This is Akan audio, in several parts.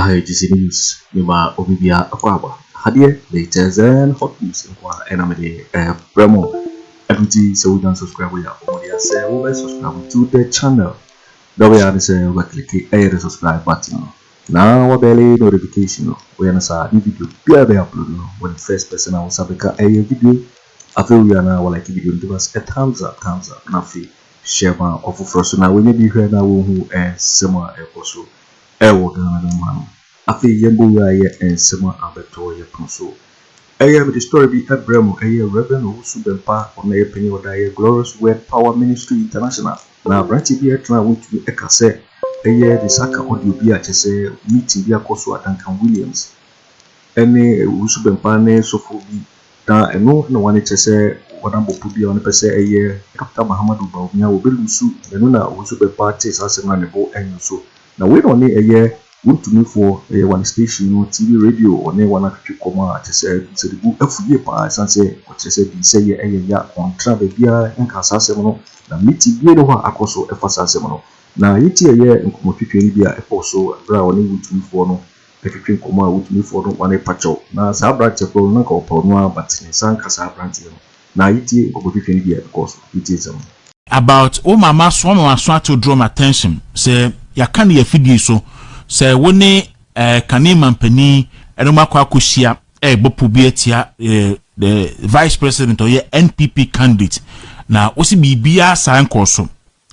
Aha yɛ GC News, mema obi biara akwaaba. Ha deɛ latest and hot news nko ara ɛna mede ɛbrɛ mo. Ɛno nti sɛ wonya subscribe yɛ a, bɔ mmɔden ara sɛ wobɛ subscribe to the channel. Deɛ wobɛyɛ ara ne sɛ wobɛ click ɛyɛ the subscribe button no na wabɛle notification no. Woyɛ no saa ne video biara bɛyɛ upload no, wo ne first person a wo nsa bɛka ɛyɛ video. Afei wowie a na wa like video no, give us a thumbs up, thumbs up, na afei share ma ɔfoforɔ so na wɔnya bi hwɛ na wɔhu nsɛm a ɛkɔ so ɛwɔ Ghana no mu ha no. Afei yɛn bɔ wura yɛ nsɛm a abɛtɔ yɛ pono so. Ɛyɛ mede story bi ɛbrɛ mo, ɛyɛ Reverend Owusu Bempah, ɔno na ɛyɛ panyin ɔda ɛyɛ Glorious Word Power Ministry International. Na aberanteɛ bi ɛtena a wontumi ɛka sɛ ɛyɛ ne nsa aka audio bi a kyerɛ sɛ meeting bi akɔ so a Duncan Williams ɛne Owusu Bempah ne sɔfo bi na ɛno na wɔn kyerɛ sɛ wɔn abɔ po bi a wɔn pɛ sɛ ɛyɛ Dr. Mahamadou Bawumia wɔbɛlusu, na ɛno na Owusu Bempah tee saa asɛm no a ne bo ɛnyo so. Na wei na ɔne ɛyɛ Wontumi foɔ, ɛyɛ one station no, TV radio, ɔne wɔn atwetwe kɔm a kyerɛ sɛ sɛ ne bo afu yie paa ɛsiane sɛ ɔkyerɛ sɛ di sɛ yɛ ɛyɛ ya ɔntra baabiara nka saa asɛm no na meeting biara nni hɔ a akɔ so ɛfa saa asɛm no. Na yɛti ɛyɛ nkɔmmɔtwetwe no bi a ɛkɔɔ so berɛ a ɔne Wontumi foɔ no ɛtwetwe nkɔmmɔ a Wontumi foɔ no wɔn repa kyɛw na saa aberanteɛ korɔ no na nka ɔpɛ ɔno ara but ne nsa nka saa aberanteɛ no. Na yɛtie nkɔmmɔtwetwe no bi a ɛkɔɔ so. Yɛtie nsɛm no. About wo mama so wama maso ato draw my attention sɛ yɛaka no yɛ afidie so sɛ wo ne eh, kane mampanin ɛne mo akɔ akɔhyia ɛrebɔ eh, po bi atia eh, the vice president ɔyɛ NPP candidate na wosi biribiara saa nkɔɔ so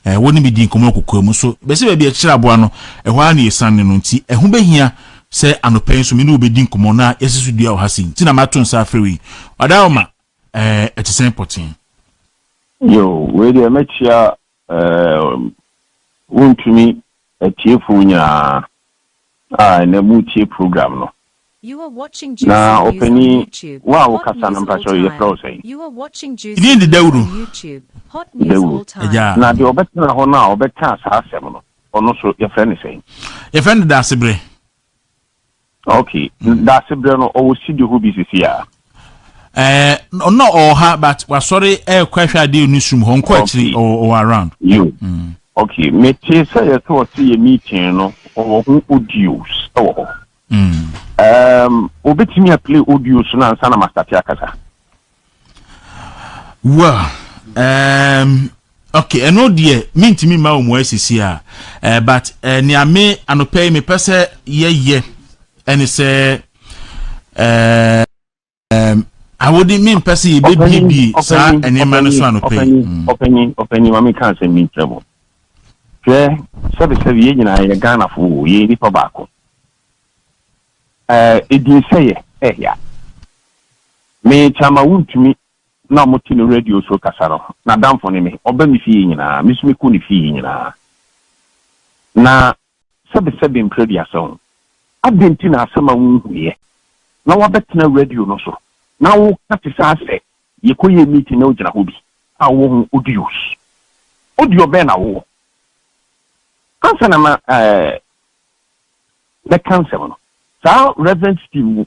eh, wo ne me di nkɔmmɔ kokoa mu so bɛsɛ baabi akyerɛ aboa no ɛhɔ ara na yɛsiane no nti ɛho bɛhia sɛ anɔpɛ yi nso me ne wo bɛdi nkɔmmɔ na yɛsi so dua wɔ ha sei nti na mato nsa afrɛ wei ɔda wo ma eh, ɛte sɛn pɔtee. Yo, wei deɛ mɛkyia eh, wontumi atiefo nyinaa a ɛnɛ moretie program no. Na ɔpanin, wo a wokasa no mpakyɛw yɛfrɛ wo sɛn? Din de Dawuro. Dawuro. Agya. Na deɛ ɔbɛtena hɔ no a ɔbɛkaa saa asɛm no, ɔno nso yɛfrɛ no sɛn? Yɛfrɛ no Daasebrɛ. Ok, Daasebrɛ no ɔwɔ studio hɔ bi sisi a? Ɛɛ, ɔno ɔwɔ ha but wasɔre ɛɛkɔ ahwɛ adeɛ wɔ newsroom hɔ, nkɔ akyiri, ɔwɔ around. Yo, ok, metee sɛ yɛsɛ ɔse yɛ meeting no ɔwɔ ho audios ɛwɔ hɔ. Um, obetumi a play audios no ansa na mastate akasa? Well, um, okay, ɛno deɛ mentumi mma wɔn asisi a, but nea me anɔpɛ yi mepɛ sɛ yɛyɛ ɛne sɛ awode mempɛ sɛ yɛbɛbiebie saa nneɛma no so anɔpɛ yi. Ɔpanyin, ɔpanyin, ma menka asɛm bi nkyerɛ mo. Hwɛ, sɛbesɛbe yɛn nyinaa yɛ Ghanafo o, yɛyɛ nnipa baako. Ɛɛ, edin sɛyɛ ɛya. Me Kyama wontumi na ɔmo te no radio so kasa no, n'adamfo ne me, ɔba me fie nyinaa, me nso mekɔ ne fie nyinaa. Na sɛbesɛbe mprɛduasa o, adɛn nti na asɛm a wonhuiɛ na wabɛtena radio no so na woka te sɛ asɛ yɛkɔyɛɛ meeting na wogyina hɔ bi a wowɔ ho audios? Audio bɛn na wowɔ? Ansa na ma ɛɛ. Mɛka nsɛm no. Saa Rev. Steve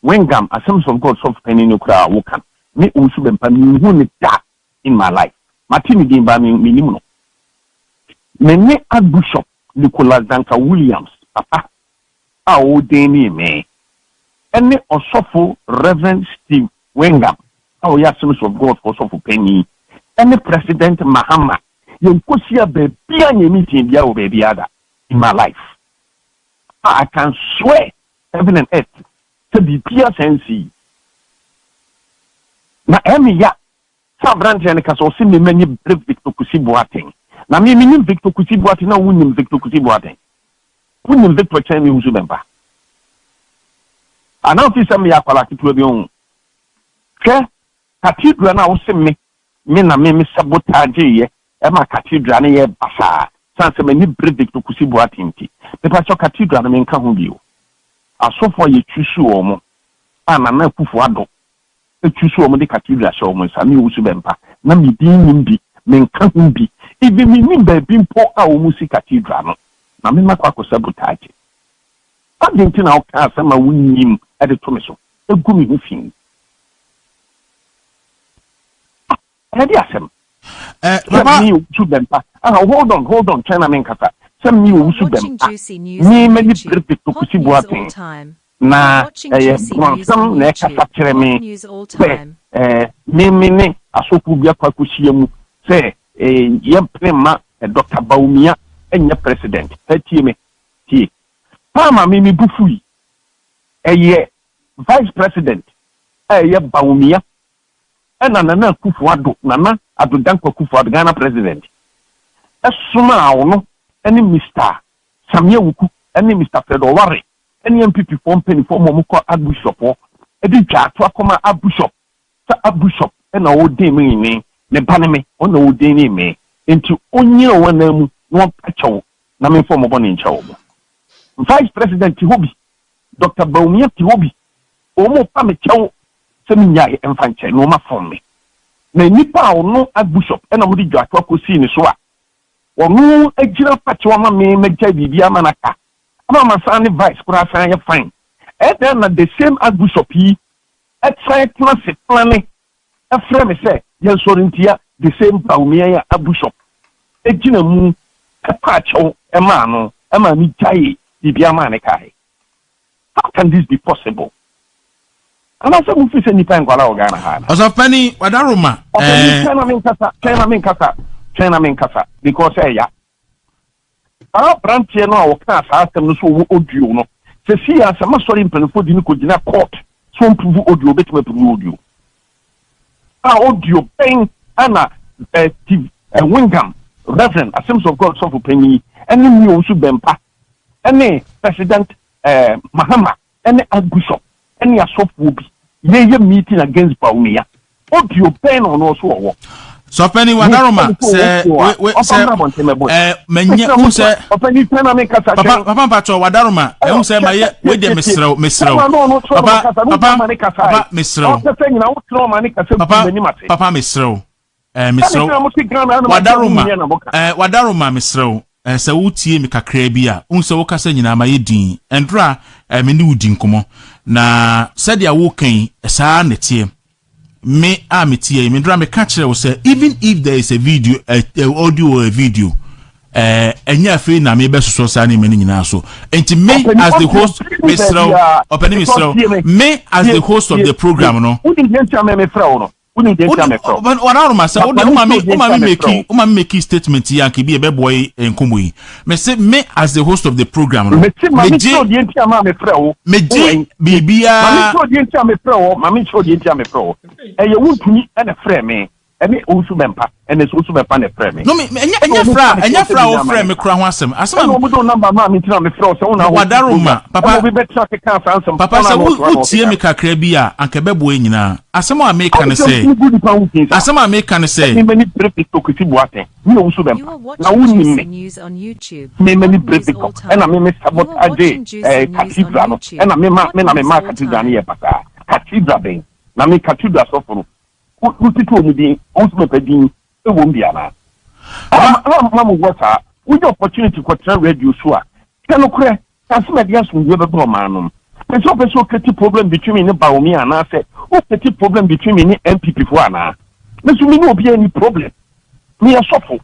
Wingham, Assemblies of God sɔfo panyin no koraa a woka no, me Owusu Bɛmpa, minhuu no da in my life. Mate ne din but minnim no. Me ne Archbishop Nicholas Duncan Williams papa a ɔɔdeenii me, ɛne Ɔsɔfo Rev. Steve Wingham a ɔyɛ Assemblies of God foɔ sɔfo panyin, ɛne President Mahama, yɛnkɔhyia baabiara nyɛ meeting biara wɔ baabiara da. in my life a I can swear heaven and earth sɛ biribiara saa nsii. Na ɛyɛ me ya sɛ aberanteɛ no ka sɛ ɔse me m'ani bere Victor Kusi Boateng. Na me menim Victor Kusi Boateng na wonim Victor Kusi Boateng. Wonim Victor kyɛn me Wusu Bɛmpa. Anaa wofi sɛ meyɛ akwadaa ketewa bi ho. Hwɛ cathedral no a wose me me na me me sabotage yɛ Ɛma cathedral no yɛɛ basaa sane sɛ m'ani bere Victor Kusi Boateng nti. Mepakyɛw cathedral no menka ho bio. Asɔfo a yɛchuusuu wɔn a Nana Akufo Addo chuusuu wɔn de cathedral hyɛɛ wɔn nsa, me Owusu Bɛmpa, na me din nnim bi, menka ho bi. Even mennim baabi mpo a wɔsi cathedral no, na me makɔ akɔ sabotage. Adɛn nti na woka asɛm a wonnim de to me so, gu me ho fi? Ah, ɛde asɛm. Eh, papa. Me tu bɛmpa. Ah, hold on, hold on, twɛn na menkasa. Sɛ me Owusu Bɛmpa, me m'ani bere Victor Kusi Boateng, na ɛyɛ borɔnsam na ɛkasa kyerɛ me sɛ me me ne asɔfoɔ bi akɔ akɔhyia mu sɛ yɛmpene mma Doctor Bawumia nyɛ president. Tie me, tie. Paa ma me me bo fui. Ɛyɛ vice president a ɛyɛ Bawumia ɛna Nana Akufo Addo, Nana Addo Dankwa Akufo Addo, Ghana president, ɛsomaa ɔno ɛne Mister Sammy Awuku ɛne Mister Fred Oware ɛne NPP foɔ mpanimfoɔ ma wɔn kɔ Archbishop hɔ ɛde dwaato akɔma Archbishop sɛ Archbishop ɛna ɔden me ne ne ba ne me, ɔna ɔden ne me, nti onyina wɔn anan mu na wɔmpa kyɛw na memfa wɔn bɔ ne nkyɛw. Mo vice president te hɔ bi, Dr Bawumia te hɔ bi, wɔn pa me kyɛw sɛ menyae mfa nkyɛn na wɔn afɔm me. Na nipa a ɔno Archbishop ɛna wɔde dwaato akɔsii ne so a ɔno agyina pakyɛw ama me mɛgya biribi ama n'aka ama ma san ne vice koraa san yɛ fine, ɛdan na the same Archbishop yi ɛsan tena se plane ɛfrɛ me sɛ yɛnsɔre ntia the same Bawumia yi a Archbishop egyina mu ɛpa akyɛw ɛmaa no ɛmaa mi gyae biribi ama ne kae. How can this be possible? Anaasɛ mo fi sɛ nipa nkwala wɔ Ghana ha na? Ɔsɔfani Wadaroma. Ɔpɛni, twɛn na mi nkasa, twɛn na mi nkasa, twɛn na mi nkasa, because ɛya saa aberanteɛ no a wɔka saa asɛm no so ɔwɔ audio no sɛ si yɛ asɛm asɔre mpanimfoɔ di no kɔgyina court so ɔmprove audio, obɛtumi aprove audio a audio bɛn ɛna Steve Wingam, Reverend Assemblies of God sɔfo panyin, ɛne mi Owusu Bɛmpa ɛne President Mahama ɛne Archbishop ɛne asɔfoɔ bi yɛyɛ meeting against Bawumia, audio bɛn na ɔno ɔso ɔwɔ? Sɔfani Wadaroma, sɛ we sɛ mɛnyɛ n sɛ Ɔpɛni, twɛn na mi nkasa. Papa, papa, mpatwɔ Wadaroma, ɛhu sɛ ma yɛ wei deɛ, mesrɛw, mesrɛw, papa, papa, papa, mesrɛw. Papa, papa, mesrɛw, mesrɛw Wadaroma, Wadaroma, mesrɛw, sɛ wotie me kakra bi a, wohu sɛ wokasa nyinaa ma yɛ din. Ɛndora me ne wo di nkɔmmɔ na sɛdeɛ woka yi saa ne teɛ. Me a metie yi, mendora meka kyerɛ wo sɛ even if there is a video, audio or a video, ɛnyɛ afei na mebɛsosɔ saa nneɛma no nyinaa so. Nti me as the host, mesrɛw, ɔpɛni, mesrɛw, me as the host of the program no. Wonim deɛ nti a mɛmefrɛ wo no? Wonim deɛ nti a mɛfrɛ wo? Wadaroma, sɛ wode woma me make statement yi anka bi ɛbɛboa yi nkɔmmɔ yi. Me se me as the host of the program no. Mesi ma mekyerɛ deɛ nti a maa mefrɛ wo. Megye biribiara. Ma mekyerɛ deɛ nti a mefrɛ wo, ma mekyerɛ deɛ nti a mefrɛ wo. Ɛyɛ Wontumi ɛna frɛ me, ɛne Owusu Bɛmpa, ɛne sɛ Owusu Bɛmpa na frɛ me. No, me ɛnyɛ fra wo frɛ me kora ho asɛm asɛm. Ɛna ɔmo de wo number maa me ntina mefrɛ wo sɛ wo na Wadaroma, papa. Ɛna obi bɛtena keka saa nsɛm. Papa, sɛ wotie me kakra bi a, anka ɛbɛboa yi nyinaa. Asɛm a meka ne sɛ, asɛm a meka ne sɛ Me mani bere Victor Kwesi Boateng, me Owusu Bɛmpa na wonim me, me mani bere Victor, ɛna me sabotage cathedral no, ɛna me ma me na me ma cathedral no yɛ basaa. Cathedral bɛn na me cathedral sɔfo no wotete wɔn din Owusu Bɛmpa din ɛwɔ mu bi anaa? Ma mo wɔ saa wogye opportunity kɔtena radio so a, hwɛ nokorɛ asɛm a ɛde asomdwoe bɛbɛ ɔman no mu. Pɛ sɛ wopɛ sɛ wocreate problem between me ne Bawumia anaasɛ wocreate problem between me ne NPP foɔ anaa? Me so me ne obiara ni problem. Meyɛ sɔfo,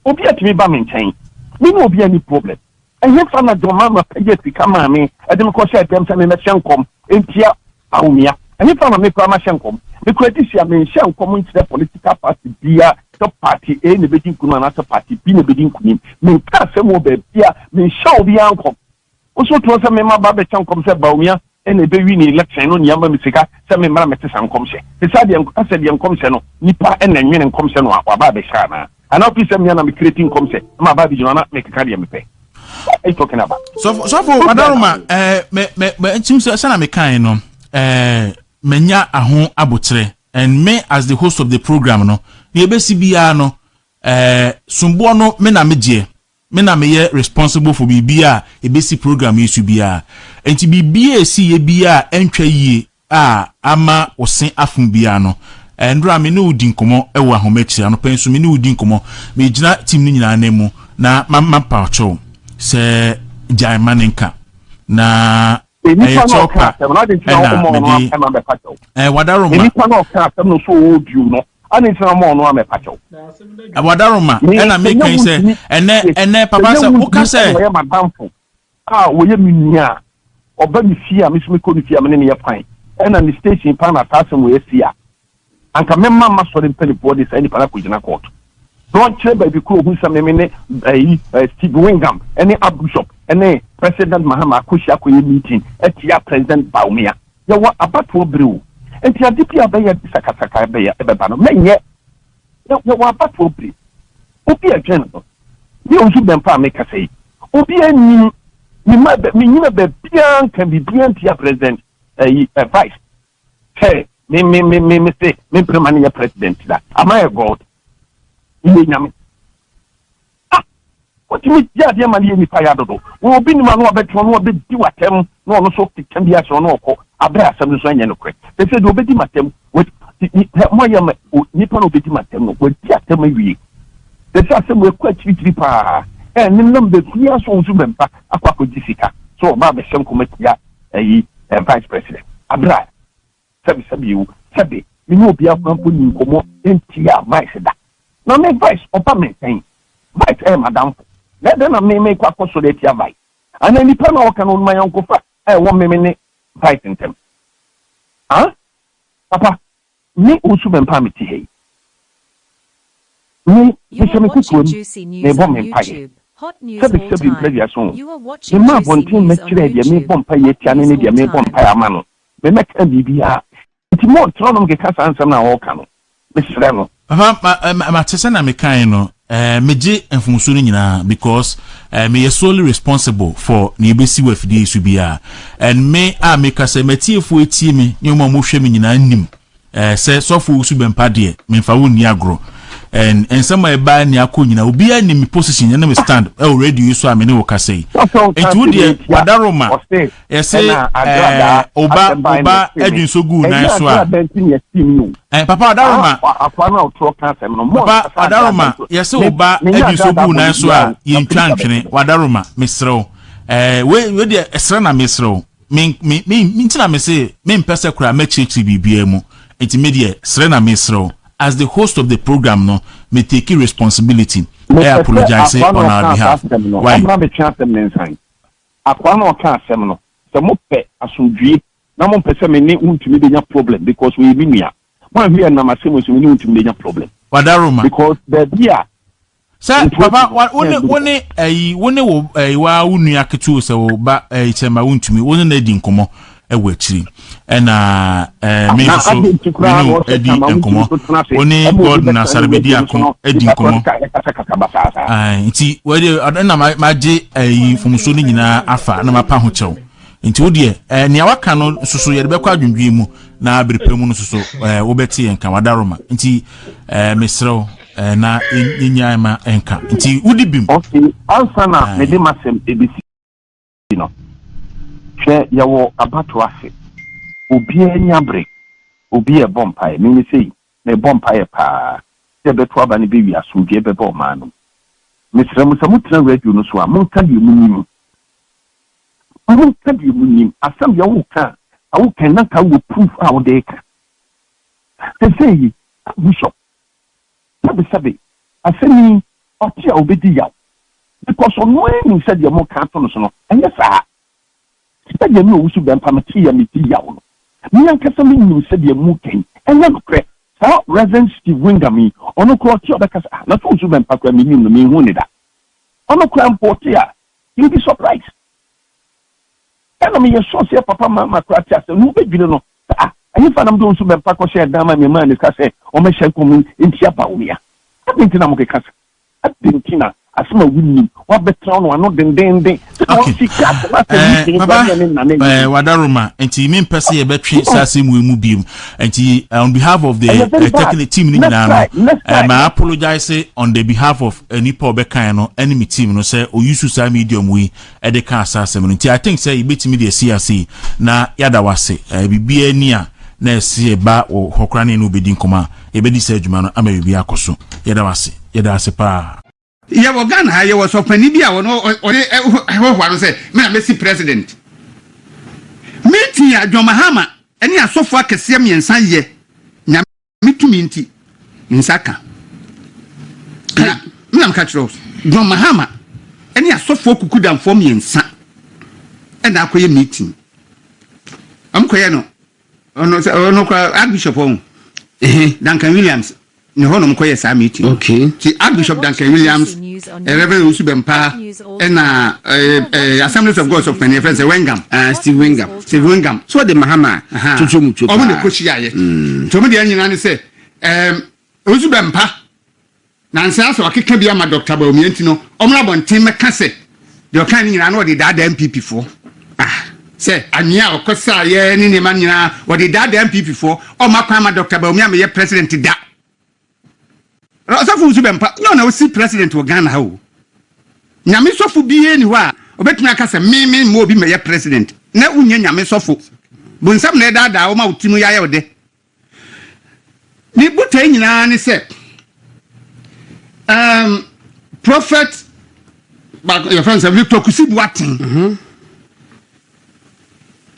obi atumi ba me nkyɛn, me ne obiara ni problem. Ɛhe fa na John Mahama pɛgya sika maa me ɛde me kɔhyɛ dɛm sɛ memɛhyɛ nkɔm ntia Bawumia? Ɛhe fa na me koraa mahyɛ nkɔm? Me koraa di si a menhyɛ nkɔm nkyerɛ political party bia sɛ party A na ebedi nkunim anaasɛ party B na ebedi nkunim. Menka asɛm wɔ baabi a menhyɛ obiara nkɔm. Woso toɔ sɛ mema ba bɛhyɛ nkɔm sɛ Bawumia ɛna ɛbɛwi ne election no, nea ma me sika sɛ memmra mɛte sa nkɔmhyɛ te sɛ deɛ asɛ deɛ nkɔmhyɛ no nipa ɛna nwene nkɔmhyɛ no a waba abɛhyɛ anaa wofi sɛ mmea na mecreate nkɔmhyɛ ma aba abɛgyina na mekeka deɛ mepɛ. What are you talking about? Sɔfo Wadaroma, mɛ mɛ mɛ ntim sɛ sɛna mekae no, manya aho abotrɛ, and me as the host of the program no, nea ebesi biara no, somboɔ no me na megyeɛ, me na meyɛ responsible for biribi a ebesi program yi so biara. Nti biribi a esi yɛ biara a ɛntwa yie a ama ɔse afom biara no, ndora me ne wo di nkɔmmɔ wɔ ahoma akyiri, anɔpɛ nso me ne wo di nkɔmmɔ. Megyina team no nyinaa nan mu na ma pa ɔkyɛw sɛ gyae ma ne nka na ɛyɛ nipa na kyɛw ɔka pa asɛm no adi ntina ɛna ɔmɔ no mede ɛma bɛfa kyɛw. Wadaroma. Nipa na ɔka asɛm no so ɔwɔ audio no. Ane nti na ɔma ɔno amɛpa kyɛw. Wadaroma Me ɛna sɛ meka nyɛ yi sɛ wontumi ɛnɛ tie ɛnɛ sɛ papa nyɛ sɛ woka wontumi sɛ ɛna ɔyɛ madamfo a wɔyɛ me nua a ɔba me fie a me so mekɔ ne fie a me ne ne yɛ fine ɛna ne station pa na saa asɛm wɔ asi a anka mɛma ma sɔre mpanimfoɔ de saa nipa no akɔgyina court na ɔnkyerɛ baabi koro ohu sɛ meme ne ɛyi Steve Wingham ɛne Archbishop ɛne President Mahama akɔhyia akɔyɛ meeting ɛtia President Bawumia. Yɛwɔ abatoɔ bere o, nti ade bi a bɛyɛ sakasaka bɛyɛ ɛbɛba no mɛnyɛ. Yɛwɔ abatoɔ bere, obi ɛdwɛn no ne Owusu Bɛmpa a mekasa yi, obi anim mema menyina baabiara nka biribiara ntia president ɛyi vice sɛ me me me me me se me mpere no yɛ president da ama yɛ God yɛ Nyame. Ah, wotumi gye adeɛ ma no yɛ nipa yɛ adodo wɔ obi nim a na wabɛtena na wabɛdi w'atɛm na ɔno so keka bi akyerɛ na ɔkɔ abere asɛm no so ɛnyɛ nokorɛ sɛ sɛ deɛ obɛdi m'atɛm moayɛ ma nipa na obɛdi m'atɛm no wadi atɛm awie sɛ sɛ asɛm ɛkɔ akyirikyiri paa ɛ ne nam baabiara so Owusu Bɛmpa akɔ akɔgye sika so ɔba abɛhyɛ nkɔmɔ tia ɛyi vice president abere a sɛbi sɛbi ewu sɛbi me ne obi akora mpo ni nkɔmɔ ntia vice da na me vice ɔba me nkyɛn, vice ɛyɛ madamfo na ɛdɛn na me me kɔ akɔ so de atia vice ana nipa na ɔka no ɔnuma yɔnkofa a ɛwɔ me me ne vice ntɛm. Ah, papa, me Owusu Bɛmpa a mete ha yi, me mehyɛ me kukuo mu mebɔ me mpaeɛ sɛbi sɛbi mpɛdua so mema abɔnten mɛkyerɛ deɛ mebɔ mpaeɛ atia no ne deɛ mebɔ mpaeɛ ama no memɛka biribiara nti mo ɔtena nom keka saa nsɛm no a wɔreka no, mesrɛ no. Papa, ma ma te sɛ na mekae no, megye mfomso no nyinaa because meyɛ solely responsible for nea ebesi wɔ afidie yi so biara, and me a meka sɛ matiefoɔ etie me ne wɔn a wɔhwɛ me nyinaa nim sɛ sɔfo Owusu Bɛmpa deɛ, memfa wo nni agorɔ, and nsɛm a ɛbaa ni akɔ nyinaa, obiara nim me position ɛne me stand ɛwɔ radio yi so a me ne wo kasa yi. Nti wo deɛ, wadaroma, yɛsɛ ɔba ɔba adwinso gu nan so a papa wadaroma, papa wadaroma, yɛsɛ ɔba adwinso gu nan so a yɛntwa ntwene. Wadaroma, mesrɛw, wei wei deɛ, ɛsrɛ na mesrɛw me me me nti na me se me mpɛ sɛ koraa mɛkyerɛkyerɛ biribiara mu. Nti me deɛ, srɛ na mesrɛw, as the host of the program no, me take responsibility ɛ apologize on our behalf. Why? Ɔmra bɛtwe asɛm ne nsan akoa na ɔka asɛm no sɛ mopɛ asomdwie na mompɛ sɛ me ne wontumi bɛnya problem because wɔyɛ me nua, moahwɛ yɛ nam asɛm so me ne wontumi bɛnya problem. Wadaroma. Because baabi a sɛ papa wo ne wo ne ɛyi wo ne wo ɛyi wa wo nua ketewa sɛ wo ba ɛyi kyɛn ma wontumi wo ne na adi nkɔmɔ ɛwɔ akyiri ɛna me nso so me ne adi nkɔmɔ, wo ne God na Sarebedi ako adi nkɔmɔ. Nti wɔde ɛna ma gye ɛyi mfomso no nyinaa afa na ma pa ho kyɛw. Nti wo deɛ, nea waka no nso so yɛde bɛkɔ adwendwen mu na abere pɛ mu no nso so wobɛte yɛn ka. Wadaroma, nti mesrɛ wo na yɛnyaa ma ɛnka nti wodi bim. Okay, ansa na mede m'asɛm ebisi no, hwɛ, yɛwɔ abato ase, obiara nya bere, obi ɛbɔ mpaeɛ. Mimi sɛ mebɔ mpaeɛ paa sɛ ɛbɛto aba no bɛwi, asomdwoeɛ bɛbɛ ɔman no. Mesrɛ mo sɛ motena radio no so a, monka deɛ mu nim, monka deɛ mu nim. Asɛm deɛ woka a woka na nka wɔ proof a wode ka sɛ sɛ yi bishop sɛbesɛbe asɛm yi ɔte a obɛdi yaw because ɔno anim sɛ deɛ moka ato no so no ɛnyɛ saa. Sɛdeɛ me Owusu Bɛmpa mete yɛ medi yaw no, me ankasa menim sɛdeɛ mu kɛn ɛnyɛ nokorɛ. Saa Reverend Steve Wingam yi, ɔno kora ɔte a ɔbɛka sɛ, ah, na so Owusu Bɛmpa kora menim no, menhu ne da. Ɔno kora mpo ɔte a you be surprised. Ɛna meyɛ sure sɛ papa mama kora te asɛ no wobɛdwene no, ah, ɛhefa nam de Owusu Bɛmpa kɔhyɛ dan ma memaa ne ka sɛ ɔmɛhyɛ nkɔm nti aba wo mea ade nti na mokeka sɛ ade nti na asɛm a wonim wabɛtena no ano dendenden. Papa, wadaroma, nti mempɛ sɛ yɛbɛtwe saa asɛm wei mu biom. Nti on behalf of the technical team no nyinaa no, ma apologize on the behalf of nipa a ɔbɛkan no ɛne me team no sɛ ɔuse saa medium wei ɛde ka asa asɛm no. Nti I think sɛ yɛbɛtumi de asi ase yi na yɛada wase. Biribiara ni a na ɛsi ɛba wɔ hɔ koraa ne ne wobɛdi nkɔmmɔ a yɛbɛdi saa adwuma no ama biribi akɔ so. Yɛda wase, yɛda ase paa. Yɛwɔ Ghana ha, yɛwɔ sɔpani bi a wɔno ɔde ɛhohoa no sɛ me na mɛsi president. Meeting a John Mahama ɛne asɔfo akɛseɛ mmiɛnsa yɛ, Nyame tumi nti. Ne nsa ka. Na me na meka kyerɛ wo, John Mahama ne asɔfoɔ kukudamfoɔ mmiɛnsa ɛna akɔyɛ meeting. Wɔn kɔyɛ no, ɔno sɛ ɔno kora Archbishop ɔho, Duncan Williams ne hɔ nom kɔyɛ saa meeting. Ti Archbishop Duncan Williams, Reverend Owusu Bempah, ɛna Assemblies of God of Panyin ɛfɛn sɛ Wengam. Ah, Steve Wengam. Steve Wengam. So ɔde Mahama tutuo mu tuo paa. Ɔmo na ɛkɔ hyiaeɛ. Nti ɔmo deɛ nyinaa ne sɛ Owusu Bempah nansa asɛ wakeka bi ama Dr. Bawumia nti no ɔmo abɔnten mɛka sɛ deɛ ɔka ne nyinaa no ɔde daadaa NPP foɔ. Ah, sɛ anwea a ɔkɔ saayɛ ne nneɛma nyinaa ɔde daadaa NPP foɔ, ɔma kwan ma Dr. Bawumia meyɛ president da. Ɔsɔfo Owusu Bempah nyɛ ɔna osi president wɔ Ghana ha o. Nyame sɔfo biara ni hɔ a obetumi aka sɛ me me mma obi mɛyɛ president na wonyɛ nyame sɔfo. Bonsam na ɛdaadaa wɔn a wo tirim yɛ ayɛ wo dɛ. Ne botae nyinaa ne sɛ prophet baako yɛfrɛ no sɛ Victor Kusi Boateng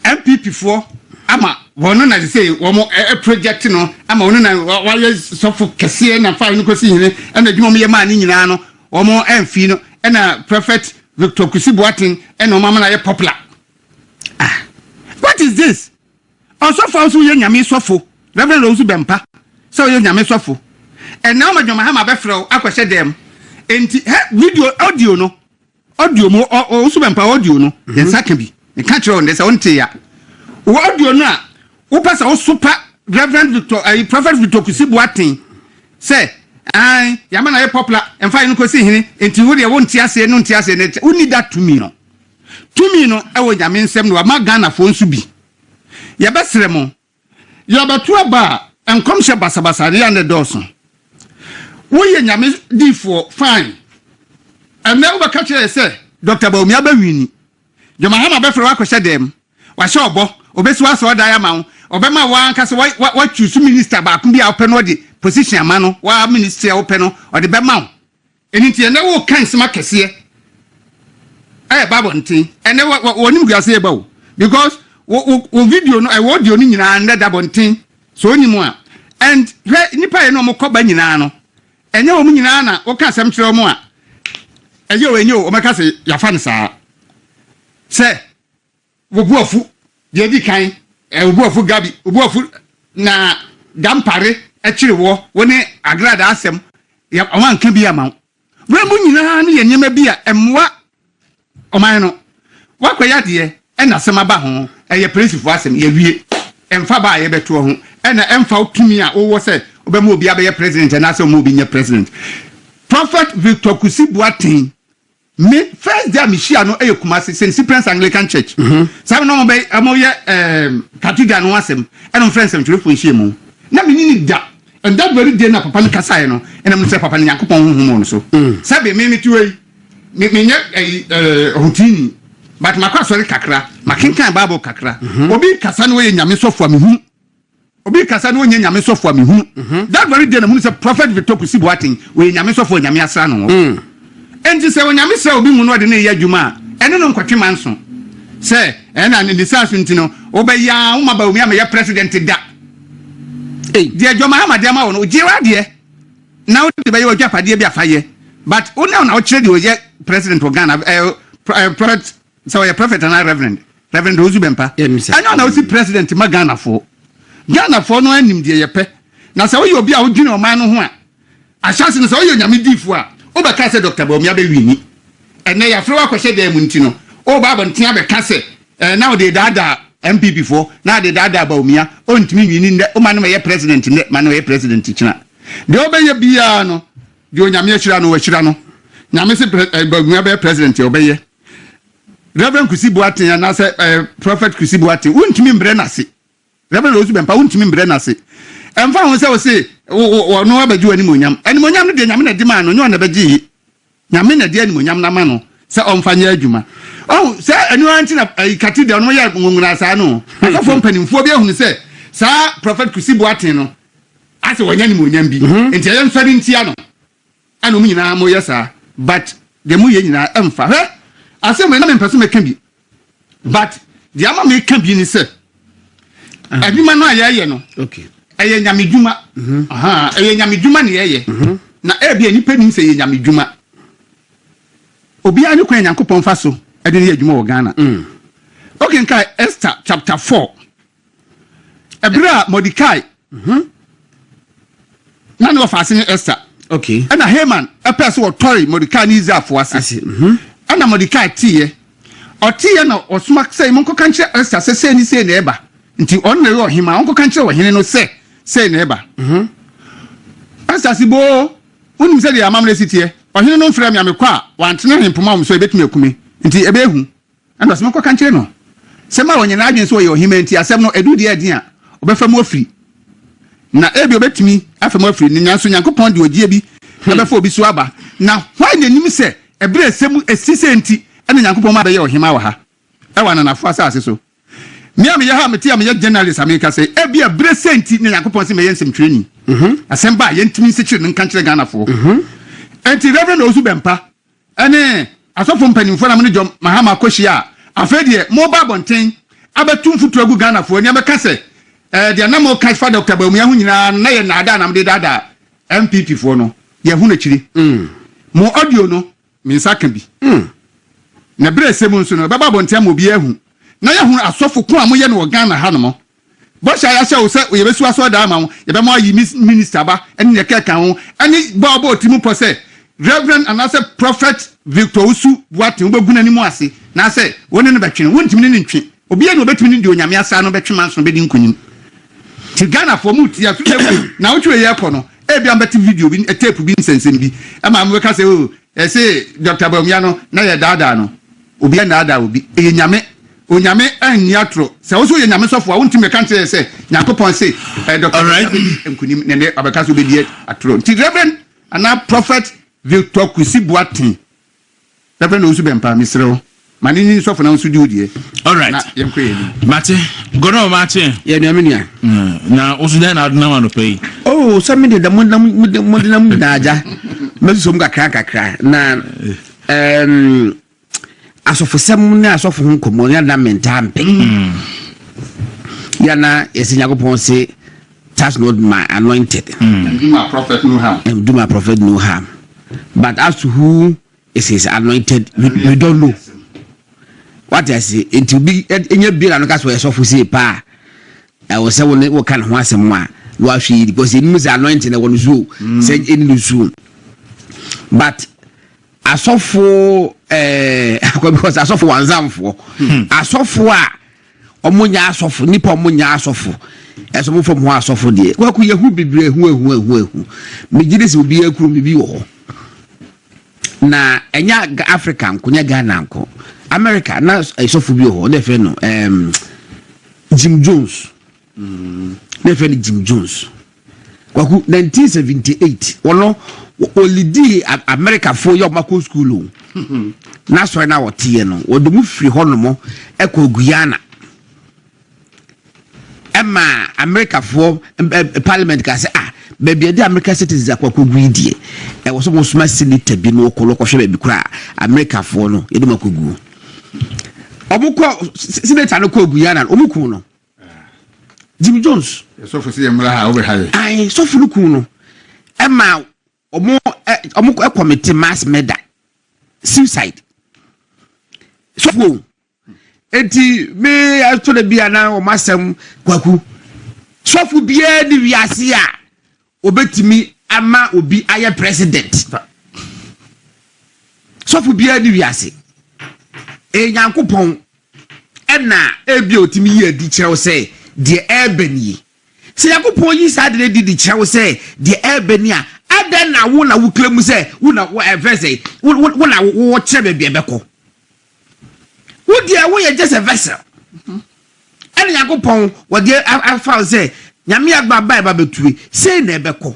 NPP foɔ ama wɔn no na sɛ wɔn ɛ project no ama wɔn na wɔayɛ sɔfo kɛseɛ na fa no kɔsi hene, ɛna adwuma wɔn yɛ maa ne nyinaa no wɔn ɛnfi no, ɛna Prophet Victor Kusi Boateng ɛna wɔn ama no ayɛ popular. Ah, what is this? Ɔsɔfo a nso yɛ nyame sɔfo, Reverend Owusu Bempah, sɛ ɔyɛ nyame sɔfo, ɛna ɔma John Mahama bɛfrɛ wo akɔhyɛ dɛm. Enti hɛ video audio no, audio mu Owusu Bempah audio no, yɛn nsa ka bi nka kyerɛ wɔn de sɛ wɔnte ya wɔ audio no a wopɛ sɛ wosopa Reverend Victor ayi Prophet Victor Kusi Boateng sɛ ayi yamma na yɛ popular mfa yi no kɔsi hene. Nti wo deɛ wonte aseɛ no, nte aseɛ no, wonni da tumi no. Tumi no ɛwɔ nyame nsɛm no wama Ghanafoɔ nso bi. Yɛbɛsrɛ mo, yɛbɛto aba a nkɔmhyɛ basabasa ne yɛ ne dɔɔso. Woyɛ nyame diifoɔ, fine. Ɛnɛ wobɛka kyerɛ yɛ sɛ Dr. Bawumia bɛwin, John Mahama bɛfrɛ wakɔhyɛ dɛm, wahyɛ ɔbɔ, obɛsi wasɔ ɔdan ama wo, ɔbɛma wankasa watwi so minister baako bi a wopɛ no, ɔde position ama no, wa ministry a wopɛ no ɔde bɛma wo. Ɛno nti ɛnɛ woka nsɛm akɛseɛ ɛyɛ ba abɔnten. Ɛnɛ wɔnim guase yɛ ba o, because wo video no, ɛwɔ audio no nyinaa nnɛ da abɔnten so onim a. And hwɛ, nipa yɛ no ɔmo kɔba nyinaa no, ɛnyɛ wɔn nyinaa na wɔka asɛm kyerɛ wɔn a ɛyɛ o, ɛnyɛ o, wɔmɛka sɛ yafa no saa sɛ wobu afu. Deɛ di kan ɛ, wobu afu Gabi, wobu afu na Dampare akyiri wɔ wo ne Agrada asɛm yɛ wɔn anka bi ama wo. Wɔn mu nyinaa no yɛ nneɛma bi a ɛmmoa ɔman no. Wakɔyɛ adeɛ ɛna asɛm aba ho, ɛyɛ polisifoɔ asɛm, yɛwie ɛmfa ba a yɛbɛtoɔ ho, ɛna ɛmfa wo tumi a wowɔ sɛ wobɛma obi abɛyɛ president anaasɛ woma obi nyɛ president. Prophet Victor Kusi Boateng, me first day a mehyia no ɛyɛ Kumase St Cyprian's Anglican Church. Saa na ɔmo bɛ ɔmo yɛ cathedral no ho asɛm, ɛna ɔmo frɛ nsɛmtwerɛfoɔ nhyia mu na me ni da. And that very day na papa no kasaeɛ no, ɛna mo sɛ papa no Nyankopɔn honhom wɔ no so. Sɛbe me te wei me menyɛ ɛyi ɔhotini, but makɔ asɔre kakra, makenkan Bible kakra. Obi kasa no wɔyɛ nyame sɔfo a mehu, obi kasa no wɔnyɛ nyame sɔfo a mehu. That very day na mu sɛ Prophet Victor Kusi Boateng wɔyɛ nyame sɔfo a nyame asra no hɔ. Enti sɛ onyame sɛ obi hu no ɔde ne yɛ adwuma a, ɛne no nkɔtwe ma nso sɛ ɛna ne saa so nti no wobɛyɛ a woma Bawumia mɛyɛ president da. Deɛ John Mahama de ama wo no, gye w'adeɛ na wode bɛyɛ w'adwapadeɛ bi afa yɛ, but wo na wokyerɛ deɛ ɔyɛ president wɔ Ghana. Prophet sɛ ɔyɛ prophet anaa Reverend Owusu Bempah, ɛnyɛ ɔna wosi president ma Ghanafoɔ. Ghanafoɔ no anim deɛ yɛpɛ. Na sɛ woyɛ obi a wodwene ɔman no ho a, ahyɛse no sɛ woyɛ onyame diifoɔ a, wobɛka sɛ Dr. Bawumia bɛwin. Ɛnɛ yɛafrɛ wo akɔhyɛ dan mu nti no woba abɔnten abɛka sɛ na wode daadaa NPP foɔ na ade daadaa Bawumia, ɔntumi nwin nnɛ. Woma no mɛyɛ president nnɛ, ma no mɛyɛ president kyena, deɛ wobɛyɛ biara no, deɛ onyame ahyira no wahyira no. Nyame sɛ Bawumia bɛyɛ president a ɔbɛyɛ. Reverend Kusi Boateng anaasɛ Prophet Kusi Boateng, wontumi mbrɛ n'ase. Reverend Owusu Bempah, wontumi mbrɛ n'ase. Ɛmfa ho sɛ wose ɔno abɛgye w'animonyam. Animonyam no deɛ, nyame na ɛde maa no, nyɛ ɔna bɛgye yi. Nyame na ɛde animonyam no ama no sɛ ɔmfa nyɛ adwuma. Ɔhu sɛ ɛno ara nti na ɛyi cathedral no yɛ nwonwona saa no. Asɔfoɔ mpanimfoɔ bi ahunu sɛ saa Prophet Kusi Boateng no asɛ wɔnyɛ animonyam bi nti ɛyɛ nsɔre ntia no, ɛna ɔmo nyinaa mo yɛ saa. But deɛ mo yɛ nyinaa ɛmfa. Hwɛ, asɛm wei na mempɛ sɛ mɛka bi, but deɛ ama meka bi ni sɛ adwuma no a yɛyɛ no Ɛyɛ nyamedwuma. Ahaa, ɛyɛ nyamedwuma na yɛyɛ. Na ebia nnipa nnim sɛ ɛyɛ nyamedwuma. Obiara ne kwan a Nyankopɔn fa so de no yɛ adwuma wɔ Ghana. Wokenkan Esther chapter 4, ɛberɛ a Mordecai na ne wɔfa ase ne Esther. Ɛna Haman ɛpɛɛ sɛ wɔtɔre Mordecai ne Israelfoɔ ase. Ɛna Mordecai teeɛ. Ɔteeɛ na ɔsoma sɛ monkɔka nkyerɛ Esther sɛ sei ne sei na ɛba. Nti ɔno na ɛyɛ ɔhemaa, ɔnkɔka nkyerɛ ɔhene no sɛ sei na ɛba. Esther se boo, wonim sɛdeɛ amammerɛ si teɛ. Ɔhene no mfrɛɛ me a mekɔ a, wantene ahempoma wɔ me so a ɛbɛtumi aku me. Nti ɛbɛyɛ hu. Ɛnna ɔse monkɔka nkyerɛ no sɛ ma ɔnyɛ n'adwene sɛ ɔyɛ ɔhemaa nti asɛm no ɛduru deɛ ɛden a, ɔbɛfa mu afiri. Na ebia ɔbɛtumi afa mu afiri no, nanso Nyankopɔn de ɔgyeɛ bi bɛfa obi so aba. Na hwan na ɛnim sɛ ɛberɛ a ɛsɛ mu ɛsi sei nti na Nyankopɔn ma abɛyɛ ɔhemaa wɔ ha, wɔ ananafoɔ asase so? Me a meyɛ ha a mete a meyɛ journalist a meka sɛ ebia berɛ sei nti na Nyankopɔn se mɛyɛ nsɛmtwerɛni. Asɛm ba a yɛntumi nsekyere no nka nkyerɛ Ghanafoɔ. Enti Reverend Owusu Bɛmpa ne asɔfo mpanimfoɔ na mo ne John Mahama akɔhyia a, afei deɛ moreba abɔnten abɛto mfuturo agu Ghanafoɔ ani abɛka sɛ eh, deɛ na moka fa Dr. Bawumia ho nyinaa no na yɛ nnaadaa na mode daadaa NPP foɔ no, yɛahu no akyire. Mo audio no, me nsa ka bi. Na berɛ a ɛsɛ mu nso no, ɛbɛba abɔnten ama obiara ahu. Na yɛahunu asɔfo ko a moyɛ no wɔ Ghana hanom. Bɔhyɛ a yɛahyɛ wo sɛ yɛbɛsi w'asɔredan ama wo, yɛbɛma woayi minista ba ne nea ɛkeka ho, ne bɔ a wobɔɔ tirim pɔ sɛ Rev. Anaasɛ Prophet Victor Owusu Boateng wobɛgu n'anim ase, naasɛ wo ne no bɛtwe no, wontumi ne no ntwe. Obiara ni obɛtumi ne deɛ Onyame asa no bɛtwe manso bɛdi nkonim. Nti Ghanafoɔ mo tie afei deɛ naawɔtwe wei yɛrekɔ no, ebia mobɛte video bi, tape bi nsɛnsɛm bi, ɛma mobɛka sɛ oh, ɛse Doctor Bawumia no na yɛdaadaa no. Obi annaadaa obi. Ɛyɛ Nyame. Onyame anni atoro. Sɛ wo nso woyɛ Nyame sɔfo a, wontumi mmɛka nkyerɛ yɛn sɛ Nyankopɔn se eh, Dɔkta Alright. bɛdi nkunim na ɛnɛ wabɛka sɛ wobɛdi atoro. Nti Reverend anaa Prophet Victor Kwesi Boateng, Reverend Owusu Bɛmpa, mesrɛ wo, ma ne nyi sɔfo na wo nso di wo deɛ. Alright. Na yɛnkɔ yɛn anim. Mate. Gɔdɔ mate. Yɛ nua me nua. Na wo so dɛn na ade nam anɔpa yi? Oh, sɛ me de da mo nam mo de mo de nam nyinaa agya. Mɛsusu mu kakra kakra na um, asɔfosɛm ne asɔfo ho nkɔmmɔ yɛ na mentaa mpɛ. Yɛ na yɛsɛ Nyankopɔn se touch not my anointed. And do my prophet no harm. And do my prophet no harm. But as to who is his anointed, we don't know. Wate ase nti obi nya bie na no ka sɛ ɔyɛ sɔfo sei paa ɛwɔ sɛ wo ne woka ne ho asɛm a na wahwɛ yi because ɛnim sɛ anointing ɛwɔ no so o sɛ ɛni no so but asɔfo ɛɛ akɔ because asɔfo wanzamfoɔ asɔfo a wɔn nyɛ asɔfo nipa wɔn nyɛ asɔfo ɛsɛ wɔn fam ho asɔfo deɛ kwaku yɛ hu bebree ehu ehu ehu ehu megye de sɛ obi akuro bibi wɔ hɔ na ɛnyɛ Africa nko nyɛ Ghana nko America na sɔfo bi wɔ hɔ na ɛfɛ no ɛɛm Jim Jones na ɛfɛ no Jim Jones. Kwaku, 1978 wɔno ɔlidii Amerikafoɔ yi a wɔakɔ school o. N'asɔre no a wɔteɛ no, wɔde mu firi hɔnom kɔɔ Guyana. Ɛma Amerikafoɔ parliament kaa sɛ ah, baabi a ɛde America citizens akɔ akɔgu yi deɛ, ɛwɔ sɛ wɔsoma senator bi na ɔkɔ na ɔkɔhwɛ baabi koraa a Amerikafoɔ no yɛde wɔn akɔgu. Wɔkɔ senator no kɔɔ Guyana no, wɔn kuu no. Jim Jones. Sɔfo sɛ yɛ mmra ha wobɛ ha yɛ. Ayi sɔfo no kun no ɛma ɔmo ɛ ɔmo ɛkɔmite mass murder suicide sɔfo o eti me ɛtɔ da bi a na ɔmo asɛm kwaku sɔfo biara ni wiase a obetumi ama obi ayɛ president sɔfo biara ni wiase ɛyɛ Nyankopɔn. Ɛnna ebia otumi yi adi kyerɛ wo sɛ deɛ ɛreba nie. Sɛ Nyankopɔn yi saa ade no adi de kyerɛ wo sɛ deɛ ɛreba ni a, adɛn na wo na wo claim sɛ wo na wo ɛfrɛ sɛ wo wo wo na wokyerɛ baabi a ɛbɛkɔ? Wo deɛ woyɛ just a vessel. Ɛna Nyankopɔn wɔde afa wo sɛ Nyame agba ba ɛba bɛtue sei na ɛbɛkɔ.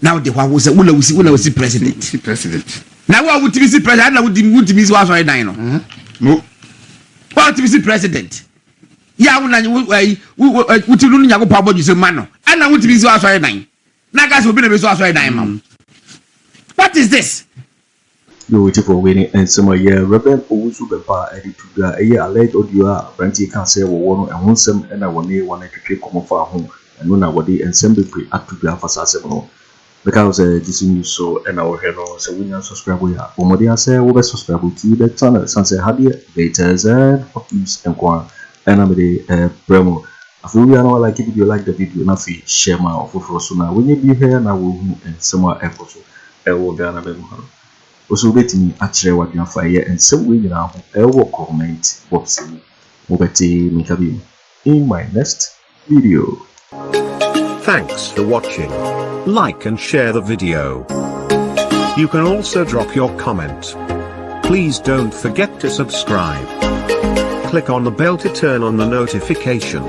Na wode hɔ awo sɛ wo na wosi wo na wosi president. Si president. Na wo a wotumi si president na wotumi wotumi si w'asɔre dan no. Mm-hmm. Mo. Wo a wotumi si president. Yɛ a wo na wo ayi wo wotumi no Nyankopɔn abɔdwe sɛ ma no. Ɛna wotumi si w'asɔre dan. Na aka sɛ obi na bɛsi w'asɔre dan ma wo. What is this? Yo ɔtifoɔ wei ne nsɛm a ɛyɛ Rev Owusu Bempah de to dwa, ɛyɛ alleged audio a aberanteɛ yi kaa sɛ wɔwɔ no ɛho nsɛm na wɔne wɔn retwetwe nkɔmmɔ faa ho. Ɛno na wɔde nsɛm bebree ato dwa afa saa asɛm no. Meka wo sɛ GC News so ɛna wɔhwɛ no. Sɛ wonya subscribe yɛ a, bɔ mmɔden sɛ wobɛ subscribe to the channel, san sɛ ha deɛ, latest and hot news nko a ɛna mede ɛbrɛ mu. Afei wia na like video, like the video, na afei share ma ɔfoforɔ so na wɔnyɛ bi hwɛ na wɔhu nsɛm a ɛkɔ so ɛwɔ Ghana bɛmu ha no. Wɔso wobɛtumi akyerɛ w'adwene afa ɛyɛ nsɛm wei nyinaa ho ɛwɔ comment box mu. Mobɛte meka bi in my next video. Thanks for watching. Like and share the video. You can also drop your comment. Please don't forget to subscribe. Click on the bell to turn on the notification.